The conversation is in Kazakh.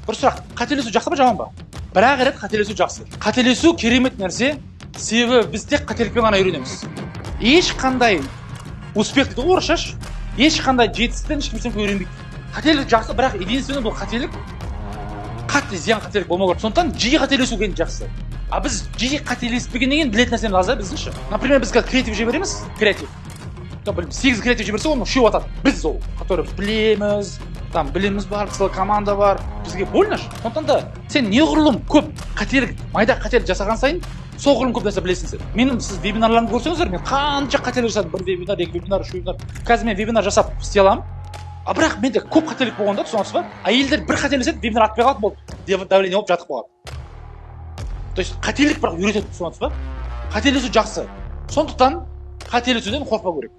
Бір сұрақ: қателесу жақсы ба, жаман ба? Бір-ақ рет қателесу жақсы. Қателесу керемет нәрсе, себебі біз тек қателікпен ғана үйренеміз. Ешқандай успех дейді ғой орысша, ешқандай жетістіктен ешкім ештеңе үйренбейді. Қателік жақсы, бірақ единственный бұл қателік қатты зиян қателік болмау керек. Сондықтан жиі қателесу жақсы. А біз жиі қателеспегеннен кейін білетін нәрсеміз аз да біздің ше. Например, біз қазір креатив жібереміз, креатив там, білмеймін, 8 креатив жіберсе, оның 3-еуі атады. Біз ол, который біз білеміз, там біліміміз бар, целая команда бар, бізге больно же. Сондықтан да сен неғұрлым көп қателік, майда қателік жасаған сайын, соғұрлым көп нәрсе білесің сен. Менің, сіз вебинарларымды көрсеңіздер, мен қанша қателік жасадым: бір вебинар, екі вебинар, үш вебинар. Қазір мен вебинар жасап істей аламын, а бірақ менде көп қателік болған да, түсініп отырсыз ба? Әйелдер бір қателеседі, вебинар атпай қалады, болды, давление болып жатып қалады. То есть қателік бірақ үйретеді, түсініп отырсыз ба? Қателесу жақсы, сондықтан қателесуден қорықпау керек.